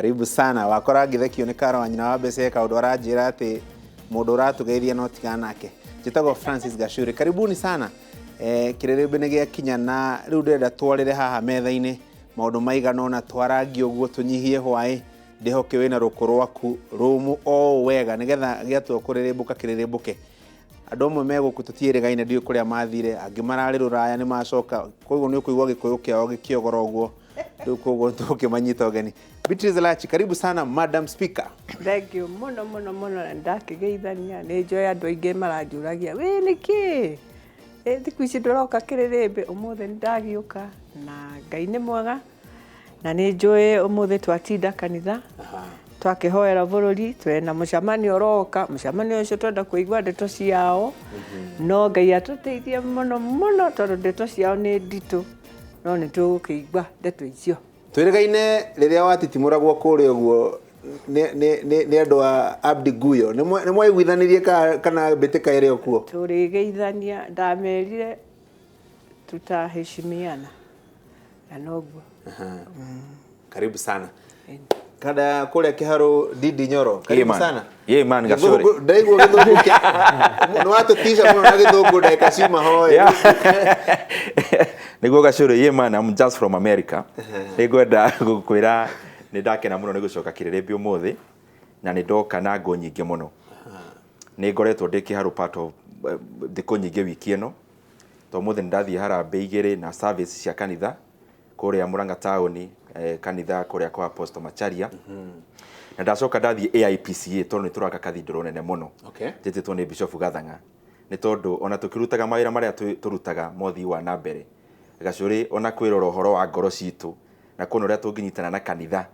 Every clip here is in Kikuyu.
Karibu sana. Wakora ngĩthekio nĩ Karo wa nyina wa mbeca, kaũndũ aranjĩra atĩ mũndũ ũratũgeithia no tiga nake. Njĩtagwo Francis Gacuri. Karibuni sana. Kĩrĩrĩmbĩ nĩ gĩakinya na rĩu ndĩrenda twarĩre haha metha-inĩ maũndũ maigana ũna, twarangie ũguo tũnyihie hwaĩ. Ndĩhoke wĩna rũkũ rwaku rũmũ o wega nĩgetha gĩatua kũrĩrĩmbũka kĩrĩrĩmbũke. Andũ amwe me gũkũ tũtiĩrĩgaine, ndiũĩ kũrĩa mathire, angĩ mararĩ rũraya nĩ macoka, koguo nĩ ũkũigua Gĩkũyũ kĩao gĩkĩogora ũguo rĩu, koguo tũkĩmanyita ũgeni. Beatrice Elachi, karibu sana, Madam Speaker. Thank you mũno mũno mũno, na ndakĩgeithania. Nĩ njoĩ andũ aingĩ maranjũragia, wĩ nĩkĩ ĩ thikũ ici ndũroka kĩrĩrĩmbĩ? Ũmũthĩ nĩ ndagĩũka na Ngai nĩ mwega, na nĩ njũĩ ũmũthĩ twatinda kanitha twakĩhoera bũrũri, twena mũcemanio ũroka. Mũcemanio ũcio twenda kũigua ndeto ciao, no Ngai atũteithie mũno mũno, tondũ ndeto ciao nĩ nditũ, no nĩ tũgũkĩigua ndeto icio. Twĩrĩgaine rĩrĩa watitimũragwo kũrĩa ũguo nĩ andũ a Abdi Guyo, nĩ mwaiguithanirie kana mbĩtĩka ĩrĩ o kuo? Tũrĩgeithania. Ndamerire tutaheshimiana na noguo. Karibu sana. Kada kũrĩa Kĩharũ, Ndindi Nyoro, karibu man. sana. Yeah, man, Gacũrĩ. Ndaigua gĩthũngũ nĩ watũtica mũno na gĩthũngũ ndagĩka ciuma hoe. Nĩguo Gacũrĩ, yeah man, I'm just from America. Nĩ ngwenda gũkwĩra nĩ ndakena mũno nĩ gũcoka kĩrĩrĩmbĩ ũmũthĩ, na nĩ ndoka na ngũ nyingĩ mũno. Nĩ ngoretwo ndĩ Kĩharũ part of thikũ nyingĩ wiki ĩno, to ũmũthĩ nĩ ndathiĩ harambĩ igĩrĩ na service cia kanitha kũrĩa Murang'a taũni, kanitha kũrĩa kwa Apostle Macharia, na ndacoka ndathiĩ AIPCA tondũ nĩ tũraka cathedral nene mũno. Njĩtĩtwo nĩ Bishop Gathang'a, nĩ tondũ ona tũkĩrutaga mawĩra marĩa tũrutaga mothii wa na mbere, Gacũrĩ, ona kwĩrora ũhoro wa ngoro citũ na kuona ũrĩa tũngĩnyitana na kanitha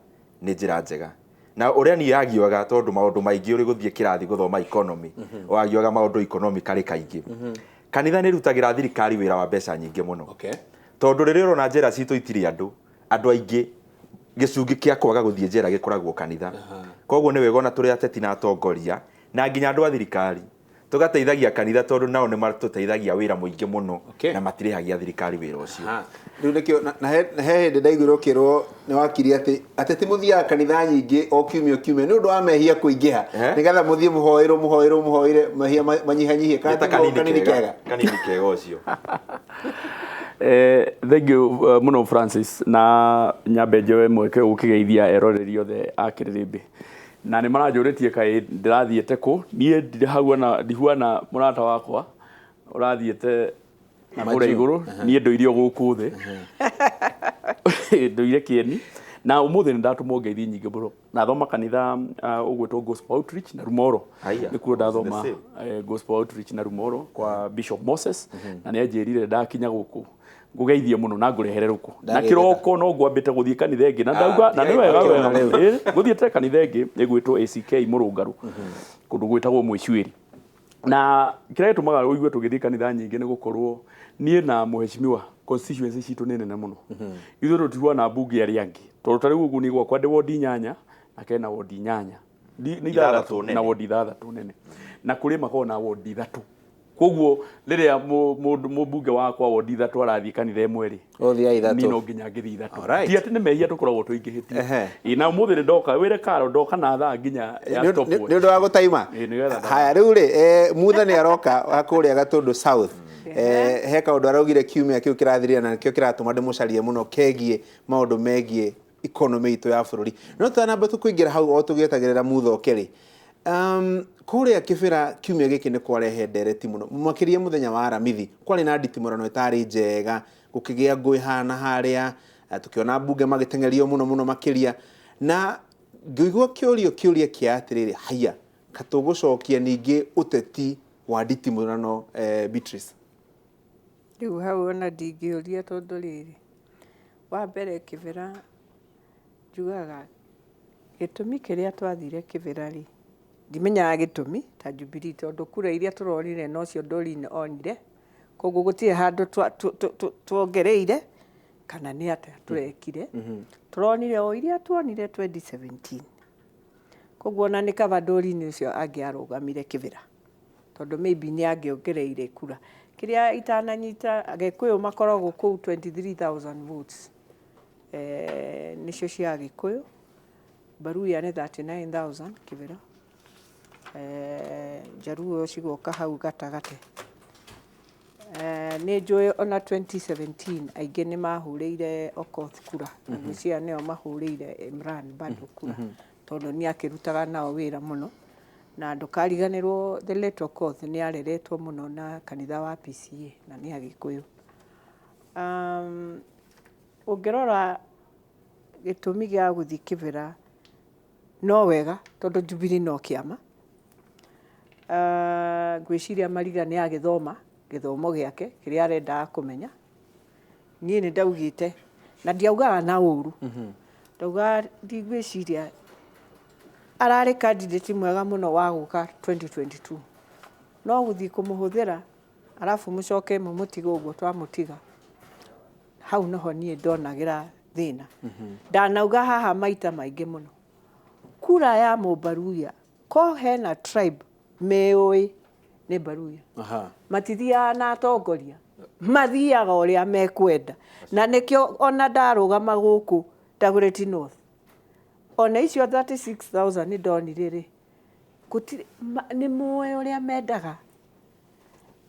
nĩ njĩra njega. Na ũrĩa niĩ yagioaga, tondũ maũndũ maingĩ ũrĩ gũthiĩ kĩrathi gũthoma economy, wagioaga maũndũ economically kaingĩ. Kanitha nĩ ĩrutagĩra thirikari wĩra wa mbeca nyingĩ mũno, tondũ rĩrĩa ũrona njĩra citũ itirĩ andũ, andũ aingĩ gĩcunjĩ kĩa kwaga gũthiĩ njera gĩkoragwo kanitha. Koguo nĩ wega ona tũrĩ ateti na atongoria na nginya andũ a thirikari tũgateithagia kanitha, tondũ nao nĩ matũteithagia wĩra mũingĩ mũno na matirĩhagia thirikari wĩra ũcio. Aha. Rĩu nĩkĩo na he hĩndĩ ndaiguire ũkĩrwo nĩ wakiri atĩ ateti mũthiaga kanitha nyingĩ o kiumia o kiumia nĩ ũndũ wa mehia kũingĩha, nĩgetha mũthiĩ mũhoĩrwo mũhoĩrwo mũhoĩre mehia manyihanyihie, kana Nĩ ta tiguo? Kanini. Kanini kega kega. Kanini kega ũcio. Thank you mũno Francis, na nyambe njoe mweke ũkĩgeithia eroreri othe a kĩrĩrĩmbĩ, na nĩ maranjũrĩtie kaĩ ndĩrathiĩte kũ. Niĩ ndirĩ ndihuana mũrata wakwa ũrathiĩte na kũrĩa igũrũ, niĩ ndũire o gũkũ thĩ, ndũire kĩeni, na ũmũthĩ nĩ ndatũmwo ngeithi nyingĩ mũno. Ndathoma kanitha ũgwĩtwo Gospel Outreach na Rumoro. Aya, nĩkuo ndathoma. The same. Gospel Outreach na Rumoro kwa Bishop Moses, na nĩ anjĩrire ndakinya gũkũ ngũgeithie mũno na ngũrehere rũkũ na Ndagĩtheka. kĩroko no ngwambĩte gũthiĩ kanitha ĩngĩ na ndauga na nĩ wega akĩona wega. Ngũthiĩte kanitha ĩngĩ ĩgwĩtwo ACK Mũrũngarũ, kũndũ gwĩtagwo Mwĩcuĩri, na kĩrĩa gĩtũmaga ũigue tũgĩthiĩ kanitha nyingĩ nĩ gũkorwo niĩ na mũheshimiwa constituency citũ nĩ nene mũno. Ithuĩ tũtihuana mbunge arĩa angĩ, tondũ ta rĩu ũguo niĩ gwakwa ndĩ wondi 8 na kena wondi 8. Nĩ 6 6 nene. Na wondi 6 nene, na kũrĩ makoragwo na wondi 3. Koguo rĩrĩa mũmbunge wakwa wondi 3 arathiĩ kanitha ĩmwe rĩ, Ũthiaga niĩ 3. No nginya ngĩthiĩ 3. Ti atĩ nĩ mehia tũkoragwo tũingĩhĩtie. Ĩ, na ũmũthĩ nĩ ndoka wĩre karo ndoka na thaa nginya ya stopwatch. Nĩ ũndũ wa gũtaima. Ĩ, nĩgetha Haya, rĩu rĩ, Mutha nĩ aroka wa kũrĩa Gatũndũ South. He kaũndũ araugire kiumia kĩu kĩrathirire na nĩkĩo kĩratũma ndĩmũcarie mũno, kegiĩ maũndũ megiĩ economy itũ ya bũrũri. No tũtanamba tũkũingĩra hau, o tũgĩetagĩrĩra Mutha oke rĩ, kũrĩa Kĩbĩra kiumia gĩkĩ nĩ kwarehe ndereti mũno, makĩria mũthenya wa Aramithi kwarĩ na nditimũrano ĩtarĩ njega, gũkĩgĩa ngũĩ haha na harĩa, tũkĩona mbunge magĩteng'erio mũno mũno makĩria, na ngĩigua kĩũrio kĩũria kĩa atĩrĩrĩ, haiya, katũgũcokia ningĩ ũteti wa nditimũrano, Beatrice? Rĩu hau ona ndingĩũria, tondũ rĩrĩ, wa mbere Kĩbĩra, njugaga gĩtũmi kĩrĩa twathire Kĩbĩra rĩ, ndimenyaga gĩtũmi ta Jubilee, tondũ kura iria tũronire nocio Doreen onire, koguo gũtirĩ handũ tuongereire kana nĩ atĩa tũrekire. Tũronire o iria tuonire 2017, koguo ona nĩ kaba Doreen ũcio angĩarũgamire Kĩbĩra, tondũ maybe nĩ angĩongereire kura. Kĩrĩa itananyita, Agĩkũyũ makoragwo kũu 23,000 votes, nĩcio cia Agĩkũyũ. Baruya nĩ 39,000 Kĩbĩra. Njaruo cigoka hau gatagatĩ. Nĩ njũĩ ona 2017 aingĩ nĩ mahũrĩire Okoth kura, na ngwĩciria nĩo mahũrĩire Imran bado kura, tondũ nĩ akĩrutaga nao wĩra mũno. Na ndũkariganĩrwo the late Okoth nĩ areretwo mũno na kanitha wa PCA na nĩ Agĩkũyũ. Ũngĩrora gĩtũmi gĩa gũthiĩ Kĩbĩra no wega tondũ Jubilee no kĩama. Ngwĩciria Mariga nĩ agĩthoma gĩthomo gĩake kĩrĩa arendaga kũmenya. Niĩ nĩ ndaugĩte na ndiaugaga na ũru, ndaugaga ndigwĩciria ararĩ candidate mwega mũno wa gũka 2022, no gũthiĩ kũmũhũthĩra arabu mũcoke mũmũtige ũguo twamũtiga, hau noho niĩ ndonagĩra thĩna. Ndanauga haha maita maingĩ mũno, kura ya Mũbaruya ko hena tribe mĩũĩ nĩ Baruya. Matithiaga na atongoria, mathiaga ũrĩa mekwenda, na nĩkĩo ona ndarũgama gũkũ Dagoretti North, ona icio 36,000 ndonire rĩ, gũtirĩ nĩ moĩ ũrĩa mendaga.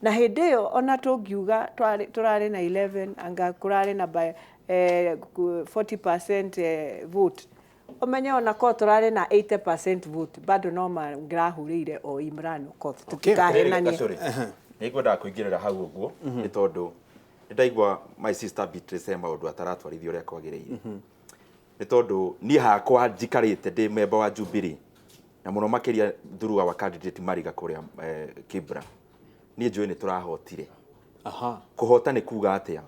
Na hĩndĩ ĩyo ona tũngiuga tũrarĩ na 11 anga kũrarĩ na by 40% vote, ũmenye ona korwo tũrarĩ na 80% vote bado no mangĩrahũrĩire o Imran Okoth. Tũtikahenanie. Nĩ ngwendaga kũingĩrĩra hau ũguo nĩ tondũ nĩ ndaigua my sister Beatrice he maũndũ ataratwarithia ũrĩa kwagĩrĩire. Nĩ tondũ niĩ hakwa njikarĩte ndĩ member wa Jubilee na mũno makĩria through our candidate Mariga kũrĩa Kibra, niĩ njũĩ nĩ tũrahotire. Kũhota nĩ kuga atĩa?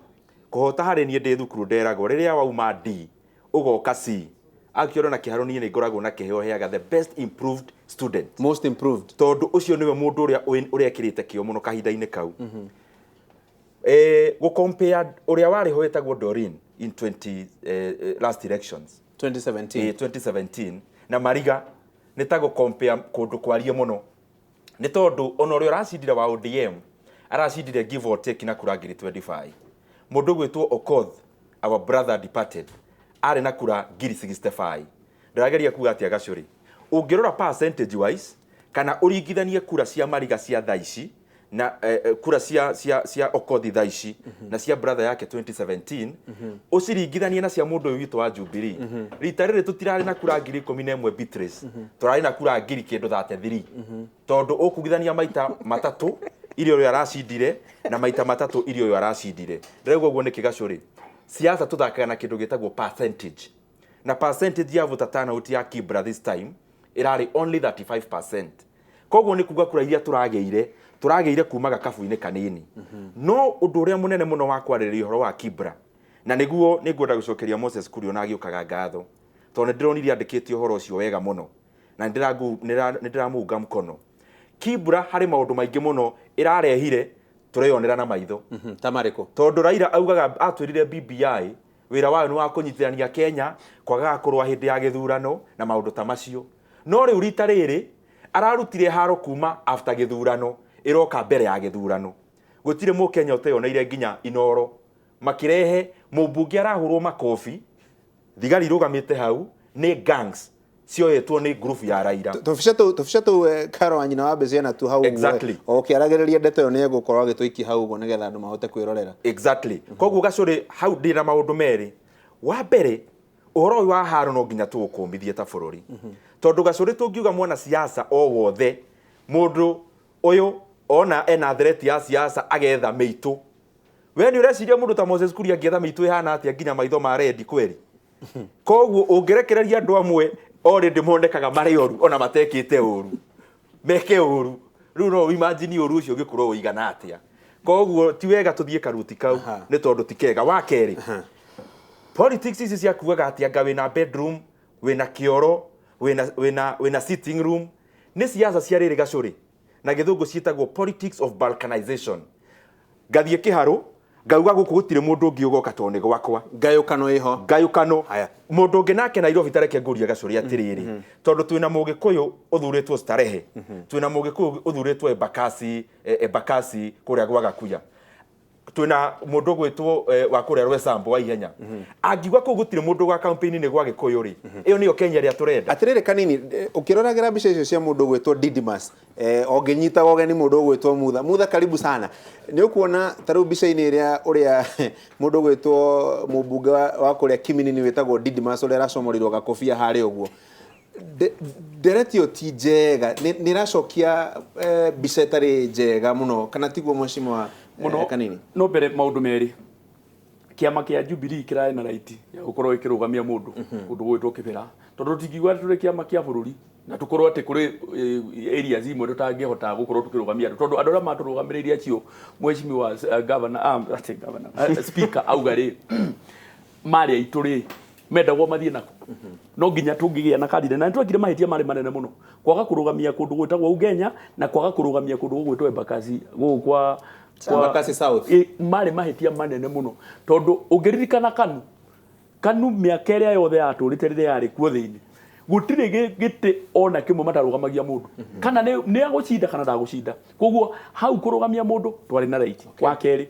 Kũhota harĩ niĩ ndĩ thukuru nderagwo rĩrĩa wauma D ũgoka C. Akĩona na kĩharo niĩ nĩ ngoragwo na kĩheo heaga the best improved student. Most improved. Tondũ ũcio nĩwe mũndũ ũrĩa ũrekĩrĩte kĩo mũno kahinda-inĩ kau. Gũ-compare ũrĩa warĩ ho wetagwo Doreen in 20 last elections 2017. 2017 na Mariga nĩ ta gũ-compare kũndũ kwarie mũno. Nĩ tondũ ona ũrĩa ũracindire wa ODM aracindire give or take na kura ngiri 25. Mũndũ ũgwĩtwo Okoth, our brother departed, arĩ na kura ngiri 65. Ndĩrageria kuga atĩa Gacũrĩ? Ũngĩrora percentage wise kana ũringithanie kura cia Mariga cia thaa ici na kura cia Okoth thaa ici na cia brother yake 2017, ũciringithanie na cia mũndũ ũyũ witũ wa Jubilee. Rita rĩrĩ tũtirarĩ na kura ngiri ikũmi na ĩmwe Beatrice, tũrarĩ na kura ngiri kĩndũ 33. Tondũ ũkugithania maita matatũ iria ũrĩa aracindire na maita matatũ iria ũyũ aracindire. Ndĩraigua ũguo nĩkĩ Gacũrĩ? Siasa tũthakaga na kĩndũ gĩtagwo percentage. Na percentage ya voter turnout ya Kibra this time ĩrarĩ only 35%. Koguo nĩ kuga kura iria tũragĩire kuma gakabu-inĩ kanini. No ũndũ ũrĩa mũnene mũno wa kwarĩrĩria ũhoro wa Kibra, na nĩguo nĩngwenda gũcokeria Moses Kuria ona agĩũkaga ngatho, tondũ nĩ ndĩronire andĩkĩte ũhoro ũcio wega mũno na nĩ ndĩramũunga mkono. Kibra harĩ maũndũ maingĩ mũno ĩrarehire tũreyonera na maitho. Ta marĩkũ? Tondũ Raila augaga atwĩrire BBI wĩra wayo nĩ wa kũnyitithania Kenya, kwagaga kũrũa hĩndĩ ya gĩthurano na maũndũ ta macio. No rĩu rita rĩrĩ ararutire haro kuma after gĩthurano ĩroka mbere ya gĩthurano. Gũtirĩ mũkenya ũteyoneire nginya Inoro makĩrehe mũmbunge arahũrwo makobi, thigari irũgamĩte hau nĩ gangs cioetwo nĩ group ya Raila. Tũbica tũu Karo wa nyina wa Mbeca tu hau. Exactly. O ũkĩaragĩrĩria ndeto ĩyo nĩ egũkorwo agĩtũikia hau ũguo nĩgetha andũ mahote kwĩrorera. Exactly. Koguo Gacũrĩ hau ndĩna maũndũ merĩ. Wa mbere ũhoro ũyũ wa haro no nginya tũũkũmithie ta bũrũri. Tondũ Gacũrĩ tũngiuga mwana siasa o wothe mũndũ ũyũ ona ena threat ya siasa agetha mĩitũ. We nĩ ũreciria mũndũ ta Moses Kuria angĩetha mĩitũ ĩhana atĩa nginya maitho ma rendi kweri? Koguo ũngĩrekereria andũ amwe already monekaga marĩ oru ona matekĩte ũru meke ũru, rĩu no imagine ũru ũcio ũngĩkorwo ũigana atĩa. Koguo ti wega tũthiĩ karuti kau nĩ tondũ ti kega. Wa kerĩ, politics ici ciakuaga atĩ anga wĩna bedroom, wĩna kĩoro, wĩna sitting room, nĩ siasa cia rĩrĩ Gacũrĩ na gĩthũngũ ciĩtagwo politics of balkanization. Ngathiĩ kĩharũ ngauga gũkũ gũtirĩ mũndũ ũngĩ ũgoka tondũ nĩ gwakwa. Ngayũkano ĩho. Ngayũkano. Mũndũ ũngĩ nake Nairobi tareke ngũrie Gacũrĩ atĩrĩrĩ, tondũ twĩna mũgĩkũyũ ũthurĩtwo Starehe, twĩna mũgĩkũyũ ũthurĩtwo Embakasi, Embakasi kũrĩa gwa Gakuya. Twina mundu gwitwo wa kuria Rwesambo wa ihenya angiuga kuu gutire mundu gwa campaign ni gwa Gikuyu ri, iyo niyo Kenya ria turenda. Atiriri kanini, ukiroragira mbica icio cia mundu gwitwo Didmus, onginyitaga ũgeni mundu gwitwo Mutha. Mutha, karibu sana. Ni ukuona ta riu mbica-inĩ ĩrĩa ũrĩa mundu gwitwo mũmbunge wa kũrĩa Kiminini wĩtagwo Didmus, ũrĩa aracomorirwo gakobia harĩa ũguo. Ndereti ĩyo ti njega, nĩ ĩracokia mbica ĩtarĩ njega mũno, kana tiguo, mheshimiwa? Muno. Kanini. No mbere maundu meri, kiama kia Jubilee kirae na right ya gukorwo ikirugamia mundu kundu gwitwo Kibera, tondu tingiuga turi kiama kia bururi na tukorwo ati kuri areas imwe tutangihota gukorwo tukirugamia andu, tondu andu aria maturugamireirie acio, mheshimiwa governor, ati governor, speaker auga ri mari aitu ri mendagwo mathie nako, no nginya tungigĩa na candidate. Na nĩtwekire mahĩtia marĩ manene mũno kwaga kũrũgamia kũndũ gwĩtagwo Ugenya na kwaga kũrũgamia kũndũ gũgwĩtwo Embakasi gũkũ kwa Embakasi South. Marĩ mahĩtia manene mũno, tondũ ũngĩririkana Kanu mĩaka ĩrĩa yothe yatũrĩte rĩrĩa yarĩ kuo thĩinĩ, gũtirĩ gĩtĩ ona kĩmwe matarũgamagia mũndũ, kana nĩ agũcinda kana ndagũcinda. Koguo hau kũrũgamia mũndũ twarĩ na right. Wa kerĩ,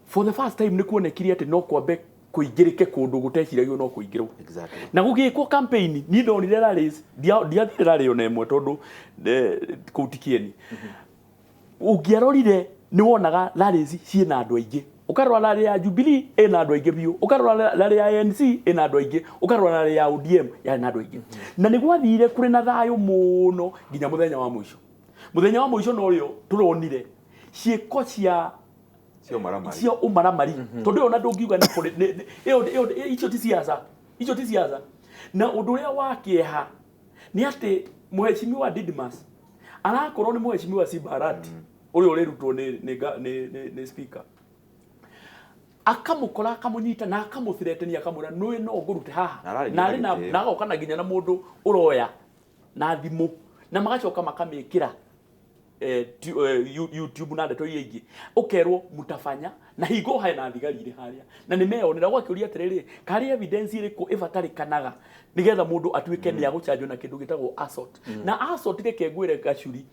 for the first time nĩ kuonekire atĩ no kwambe kũingĩrĩke kũndũ gũteciragio no kũingĩrwo na gũgĩkwo campaign. Niĩ ndonire rallies, ndiathire rally ona ĩmwe tondũ kũu ti kĩeni. Ũngĩarorire nĩ wonaga rallies ciĩna andũ aingĩ. Ũkarora rally ya Jubilee ĩna andũ aingĩ biũ, ũkarora rally ya ANC ĩna andũ aingĩ, ũkarora rally ya ODM yarĩ na andũ aingĩ, na nĩ gwathire kũrĩ na thayũ mũno nginya mũthenya wa mũico. Mũthenya wa mũico norĩo tũronire ciĩko cia cio maramari. Cia ũmaramari, tondũ ĩyo ona ndũngiuga nĩ ĩyo icio ti siasa, icio ti siasa. Na ũndũ ũrĩa wa kĩeha nĩ atĩ mheshimiwa Didmus arakorwo nĩ mheshimiwa Simba Arati ũrĩa ũrĩrutwo nĩ speaker, akamũkora, akamũnyita na akamũthreaten, akamwĩra nũĩ no ngũrute haha. Na ararĩ na arĩ na gĩtĩo. Na agoka na nginya na mũndũ ũroya na thimũ na magacoka makamĩkĩra YouTube na ndeto iria ingĩ, ũkerwo mũtabanya na hingo hena thigari irĩ harĩa na nĩ meyonera. Ũgakĩũria atĩrĩrĩ, karĩ evidence ĩrĩkũ ĩbatarĩkanaga nĩgetha mũndũ atuĩke nĩ agũchanjwo na kĩndũ gĩtagwo assault? Na assault, reke ngwĩre gacuri,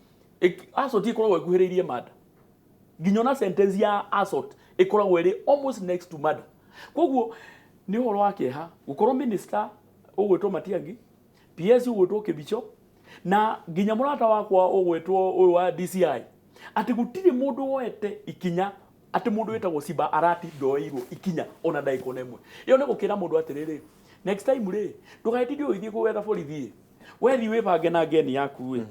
assault ĩkoragwo ĩkuhĩrĩirie murder. Nginya ona sentence ya assault ĩkoragwo ĩrĩ almost next to murder. Koguo nĩ ũhoro wa kĩeha gũkorwo minister ũgwĩtwo Matiang'i, PS ũgwĩtwo Kĩbicho, na nginya mũrata wakwa ũgwĩtwo ũyũ wa DCI, atĩ gũtirĩ mũndũ woete ikinya, atĩ mũndũ wĩtagwo Simba Arati ndoeirwo ikinya ona ndagĩka ona ĩmwe. Ĩyo nĩ gũkĩra mũndũ atĩrĩrĩ, next time rĩ, ndũgaĩtinde ũgĩthiĩ gwetha borithi, wethi wĩbange na ngeni yaku ĩ,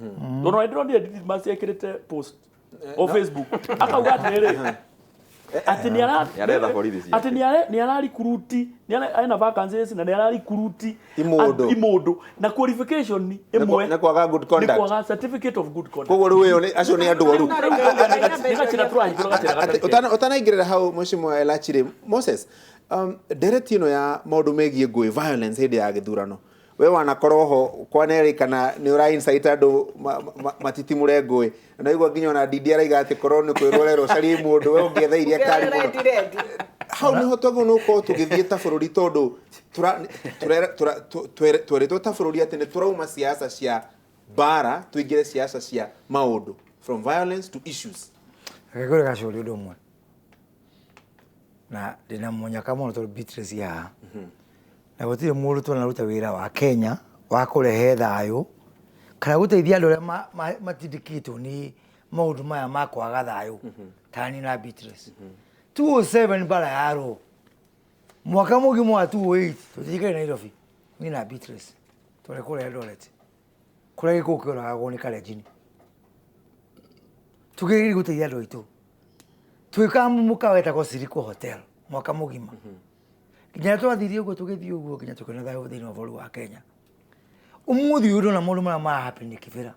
tondũ nĩ ndĩronire Didmus ekĩrĩte post o Facebook akauga atĩrĩrĩ, atĩ nĩ ara Nĩaretha borithi ciake. Atĩ nĩ ararikuruti, ena vacancies na nĩ ararikuruti Imũndũ. Imũndũ na qualification ĩmwe. Nĩ kwaga good Nĩ conduct. kwaga certificate of good conduct. Koguo rĩu ĩyo acio nĩ andũ oru. Nĩ gacĩra tũrahingũra gacĩra gatarĩ kega. Ũtanaingĩrĩra hau, mheshimiwa Elachire Moses, ndereti ĩno ya maũndũ megiĩ ngũĩ, violence hĩndĩ ya gĩthurano, we wanakorwo ho kwanerĩkana nĩ ũra incite andũ matitimũre ngũĩ, na igua nginya ona Ndindi araiga atĩ korwo nĩ kwĩrwo rerwo carie mũndũ, we ũngĩetha iria kari mũno. Rendi, rendi. Hau niho twagĩrĩirwo nĩ gũkorwo tũgĩthiĩ ta bũrũri, tondũ tweretwo ta bũrũri atĩ nĩ tũrauma siasa cia mbara tũingĩre siasa cia maũndũ, from violence to issues. Reke ngwĩre gacũri ũndũ ũmwe, na ndĩna mũnyaka mũno tondũ Beatrice haha na gũtirĩ mũndũ twanaruta wĩra wa Kenya wa kũrehe thayũ kana gũteithia andũ arĩa matindĩkĩtwo nĩ maũndũ maya ma kwaga thayũ tani na Beatrice. 207 bara yarwo, mwaka mũgima wa 208 tũtirikane Nairobi, niĩ na Beatrice twarĩ kũrĩa Eldoret kũrĩa gĩkũyũ kĩoragagwo nĩ Kalenjin, tũgĩrĩire gũteithia andũ aitũ, twĩkaga mũkawa wetagwo Siriko Hotel mwaka mũgima nginya twathire ũguo, tũgĩthiĩ ũguo nginya tũkĩona thayũ thĩinĩ wa bũrũri wa Kenya. Ũmũthĩ ũyũ ndona maũndũ marĩa marahappen Kibera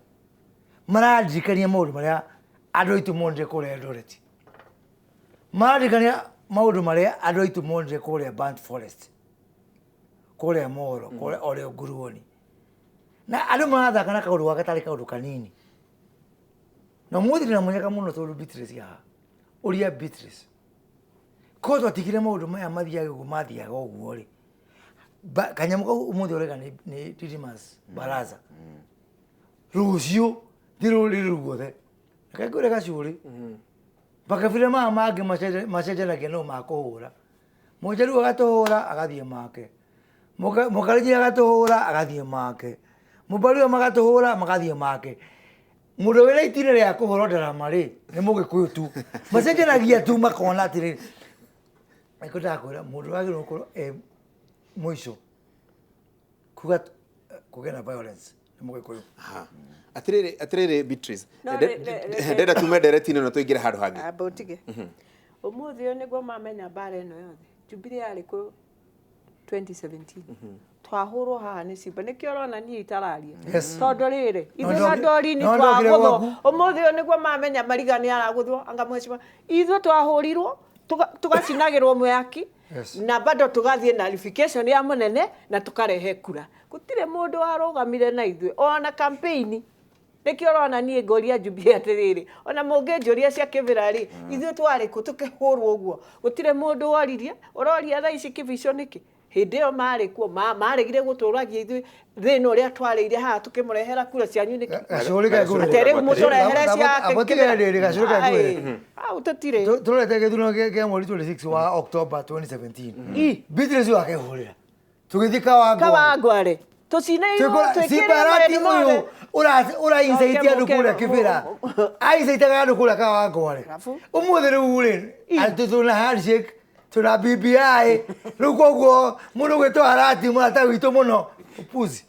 marandirikania maũndũ marĩa andũ aitũ monire kũrĩa Eldoret, marandirikania maũndũ marĩa andũ aitũ monire kũrĩa Burnt Forest, kũrĩa Moro, kũrĩa Ole Nguruoni, na andũ marathaka na kaũndũ gaka gatarĩ kaũndũ kanini. Na ũmũthĩ ndĩna mũnyaka mũno tondũ Beatrice haha, ũria Beatrice, korwo twatigire maũndũ maya mathiaga ũguo mathiaga ũguo rĩ, kanyamũ kau ũmũthĩ ũraiga nĩ Didmus Baraza, rũciũ thĩ rũrĩrĩ ruothe. Reke ngwĩre gacũrĩ. Makabira maya mangĩ macenjanagia no makũhũra. Mũjaluo agatũhũra agathiĩ make. Mũkalenjin agatũhũra agathiĩ make. Mũbaluya magatũhũra magathiĩ make. Mũndũ wĩna itina rĩa kũhũrwo ndarama rĩ nĩ Mũgĩkũyũ tu. Macenjanagia tu makona atĩrĩrĩ. Nĩkĩo ndakwĩra mũndũ wagĩrĩirwo gũkorwo e mũico kuga kũgĩa na violence nĩ Mũgĩkũyũ. Aha. Atirĩrĩ, atirĩrĩ Beatrice. No, re- Ndenda tume ndereti-inĩ ĩno tũingĩre handũ hangĩ. Amba ũtige. Ũmũthĩ ũyũ nĩguo mamenya mbara ĩno yothe. Jubilee yarĩ kũ 2017. Twahũrwo haha nĩ Simba. Nĩkĩo ũrona niĩ itararia. Yes. Tondũ rĩrĩ, ithuĩ No na ndokire- Dorini no ndokire twagũthwo. gwaku. Ũmũthĩ ũyũ nĩguo mamenya Mariga nĩ aragũthwo anga mheshimiwa. Ithuĩ twahũrirwo tugacinagĩrwo mwaki Yes. na bado tugathiĩ na nullification ya mũnene na tukarehe kura. Gũtirĩ mũndũ warũgamire na ithuĩ ona campaign. Nĩkĩo ũrona niĩ ngoria Jubilee atĩrĩrĩ, ona mũngĩnjũria cia Kĩbĩra rĩ, ithuĩ twarĩ kũ tũkĩhũrwo ũguo? Gũtirĩ mũndũ woririe, ũroria thaa ici kĩbico nĩkĩ? Hĩndĩ ĩyo marĩ kuo, maregire gũtũragia ithuĩ thĩna ũrĩa twarĩire haha tũkĩmũrehera kura cianyu nĩkĩ? Gacũrĩ ke ngũrwe. Atĩ rĩu mũtũrehere cia Amba tige rĩrĩ, gacũrĩ ke ngũrwe. Hau tũtirĩ. Tũrorete gĩthurano kĩa mweri 26 wa October 2017. I. Beatrice akehũrĩra. Tũgĩthiĩ Kawangware. Kawangware. Tũcinĩirwo, twĩkĩrwo Simbarati maũndũ mothe. ũyũ ũraincaiti andũ Mũke- kũrĩa Kĩbĩra. Aincaitaga andũ kũrĩa Kawangware. Arabu. Ũmũthĩ rĩu rĩ, atĩ tũna handshake, tũna BBI, rĩu koguo mũndũ ũgwĩtwo Harati mũrata witũ mũno. Upuzi.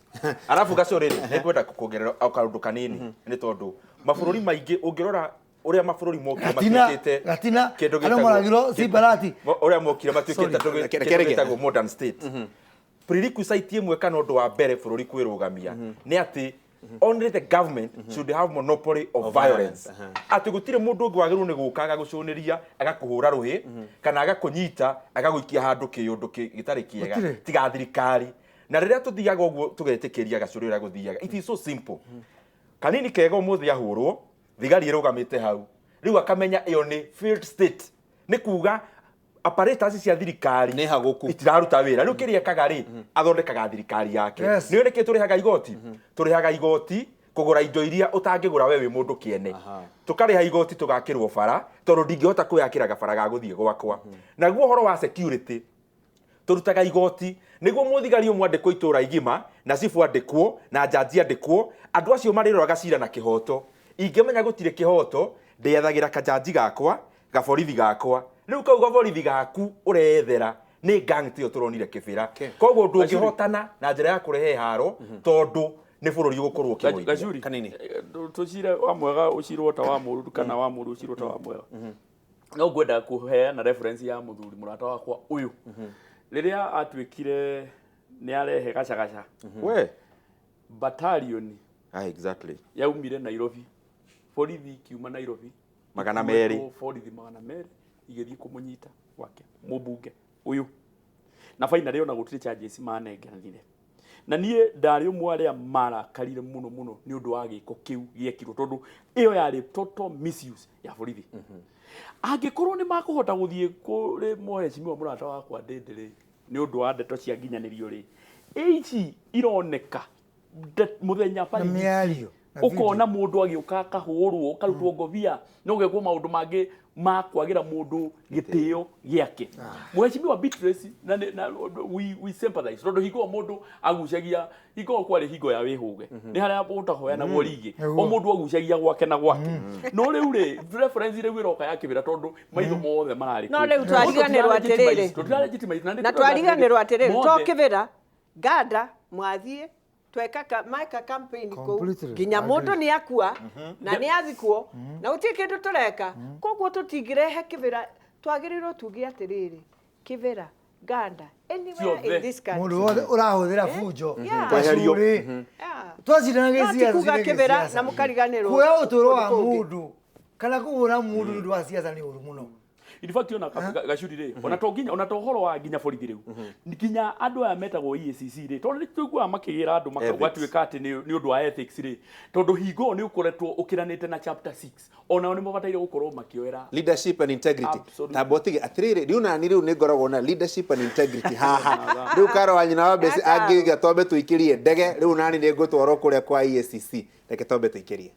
Arabu gacũrĩ rĩ, nĩ ngwenda kuongerera o kaũndũ kanini nĩ tondũ mabũrũri maingĩ ũngĩrora ũrĩa mabũrũri mokire Gatina, matuĩkĩte gatina, kĩndũ andũ gĩtagwo- moragirwo Simbarati. Ũrĩa mokire matuĩkĩte Sorry. andũ Reke- kĩndũ reke. gĩtagwo modern state. Prerequisite ĩmwe kana ũndũ wa mbere bũrũri kwĩrũgamia nĩ atĩ only the government should have monopoly of violence. Atĩ gũtirĩ mũndũ ũngĩ wagĩrĩirwo nĩ gũka agagũcũnĩria agakũhũra rũhĩ kana agakũnyita agagũikia handũ kĩũndũ gĩtarĩ kĩega Gũtirĩ. tiga thirikari. Na rĩrĩa tũthiaga ũguo tũgetĩkĩria gacũrĩ ũrĩa gũthiaga, it is so simple. Kanini kega ũmũthĩ ahũrwo, thigari ĩrũgamĩte hau, rĩu akamenya ĩyo nĩ failed state, nĩ kuga apparatus cia thirikari Nĩ hagũku. itiraruta wĩra. Rĩu kĩrĩa ekaga rĩ, athondekaga thirikari yake. Yes. Nĩ nĩkĩ tũrĩhaga igoti? Tũrĩhaga igoti kũgũra indo iria ũtangĩgũra we wĩ mũndũ kĩene. Tũkarĩha igoti tũgakĩrwo bara tondũ ndingĩhota kwĩyakĩra gabara ga gũthiĩ gwakwa. Naguo ũhoro wa security, tũrutaga igoti nĩguo mũthigari ũmwe andĩkwo itũũra igima na cibũ andĩkwo na njanji andĩkwo, andũ acio marĩroraga cira na kĩhoto. Ingĩmenya gũtirĩ kĩhoto, ndĩethagĩra kajanji gakwa, gaborithi gakwa. Rĩu kau gaborithi gaku ũrethera nĩ gang tiyo tũronire Kĩbĩra. Koguo ndũngĩhotana na njĩra ya kũrehe haro tondũ nĩ bũrũri ũgũkorwo ũkĩgũithia. Gacuri Kanini. Tũcire wa mwega ũcirwo ta wa mũru kana wa mũru ũcirwo ta wa mwega. No ngwenda kũheana reference ya mũthuri mũrata wakwa ũyũ. Rĩrĩa atuĩkire nĩ arehe gacagaca, We. battalion Ah, exactly. yaumire Nairobi, borithi ikiuma Nairobi 200. Borithi 200 igĩthiĩ kũmũnyita gwake mũmbunge ũyũ, na finally ona gũtirĩ charges manengeranire. Na niĩ ndarĩ ũmwe arĩa marakarire mũno mũno nĩ ũndũ wa gĩko kĩu gĩekirwo, tondũ ĩyo yarĩ total misuse ya borithi. Angĩkorwo nĩ makũhota gũthiĩ kũrĩ mũhecimiwa mũrata wakwa Ndĩndĩ rĩ, nĩ ũndũ wa ndeto cia nginyanĩrio rĩ, ici ironeka mũthenya Na barithi mĩario. Na video. ũkona mũndũ agĩũka akahũrwo ũkarutwo ngobia no ũgekwo maũndũ mangĩ ma kwagĩra mũndũ gĩtĩo gĩake. Mũhecimiwa Beatrice na, na we sympathize tondũ hingo ĩyo mũndũ agucagia, hingo ĩyo kwarĩ hingo ya wĩhũge, nĩ harĩa ũtahoyanagwo rigi, o mũndũ agucagia gwake na gwake. No rĩu rĩ, reference rĩu ĩroka ya Kĩbĩra tondũ maitho mothe mararĩ No kũu. rĩu twariganĩrwo atĩrĩrĩ. Tũtira legitimize, na nĩ Na tũrauga twariganĩrwo atĩrĩrĩ, to mothe. Kĩbĩra, Ganda, mwathiĩ tweka meka campaign kũu Completely. nginya Agree. mũndũ nĩ akua na nĩ athikwo na gũtirĩ kĩndũ tũreka. Koguo tũtingĩrehe Kĩbĩra, twagĩrĩirwo tuge atĩrĩrĩ, Kĩbĩra, Ganda, anywhere in Ciothe. this country. Mũndũ wothe ũrahũthĩra bunjo. Yeah. Kweherio. Gacũrĩ. Yeah. Twacindanaga No ti gĩciaca kuga cindanaga Kĩbĩra gĩciaca. na mũkariganĩrwo Kuoya ũtũũro wa kũndũ kũngĩ. mũndũ kana kũhũra mũndũ nĩ ũndũ wa ciaca nĩ ũru mũno. In fact ona gacuri rĩ, ona to nginya, ona to ũhoro wa nginya borithi rĩu, nginya andũ aya metagwo EACC rĩ, tondũ nĩ tũiguaga makĩgĩra andũ Ethics. gwatuĩka atĩ nĩ ũndũ wa ethics rĩ, tondũ hingo ĩyo nĩ ũkoretwo ũkĩranĩte na chapter 6, onao nĩ mabataire gũkorwo makĩoera Leadership and integrity. Absolutely. Tamba ũtige atĩrĩrĩ, rĩu nani rĩu nĩ ngoragwo na leadership and integrity haha. Rĩu Karo wa nyina wa Mbeci Karo. angĩuga twambe tũikĩrie ndege, rĩu nani nĩ ngũtwarwo kũrĩa kwa EACC. Reke twambe tũikĩrie.